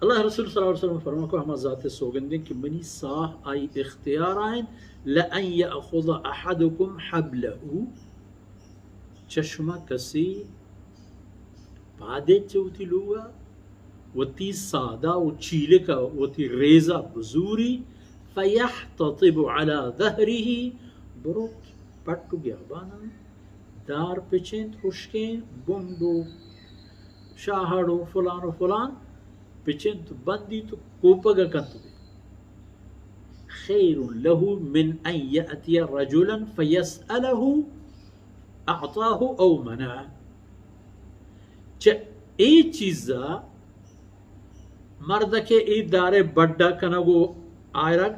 اللہ رسول صلی اللہ علیہ وسلم فرمان کو، ہما ذات سوگندیں کہ منی ساہ آئی اختیار آئیں، لأن یأخذ احدکم حبلہ، چہ شما کسی پادے چہ وتی لوگا وتی سادا و چیلکا وتی ریزا بزوری، فیحتطب علی ظہرہ، بروت پٹ و گیابانا دار پچینت، ہشکیں بنڈ و شاہڑ و فلان و فلان پچینت و بندیت و کوپگا کنت بے، خیر لہ من ان یأتی رجلا فیسألہ اعطاہ او منعہ۔ چہ اے چیزا مردکے اے دارے بڈا کنگ و آئرگ،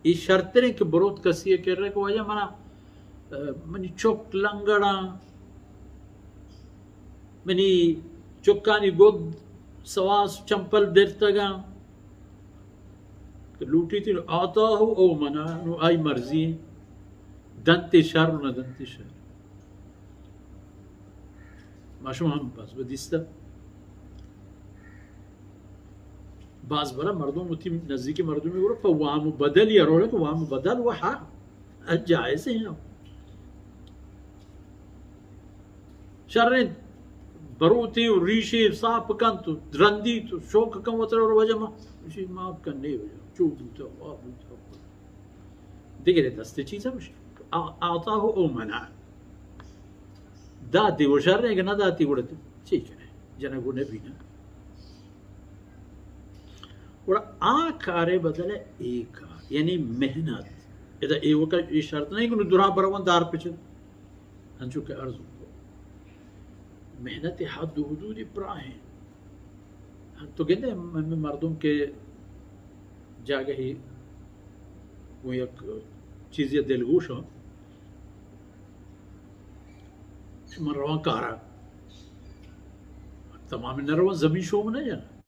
اے شرتریں کہ بروت کسی ء کرے کہ واجہ منا، ء، منی چک لنگڑاں، منی چکانی گد سواس چمپل درتگاں، کہ لوٹیت اعطاہ او منعہ، نو آئی مرضی، دنت شر و نہ دنت شر۔ ما شما ہم باز بدیستہ۔ باز برا مردم وتی نزدیکی مردمی گورا پہ وام و بدل یا روڑے کہ وام و بدل و ہا جائز ہیں۔ شریں بروتی و ریشی صاف کنت و رندیت و شوق کن وتر و وجہ ما، اسی معاف کن نہیں وجہ۔ چو بوتا، وا بوتا۔ دگرے دست چیز ہم، اعطاہ او منعہ۔ داتی و شریں کہ نہ داتی گڑا چی کنے؟ جنگ و نبی نا۔ گڑا آ کارے بدل اے کار، یعنی محنت۔ ادا اے وقت اے شرط نہیں کہ درا بروان دار پچن۔ انچو کہ عرض کو، محنت حد و حدود پراہیں۔ تو گندے ہمے مردم کہ جاگہی گوں یک چیزے دلگوش ہوں، من روان کارا، تمام نہ روان، زمین شوم نہ جانا۔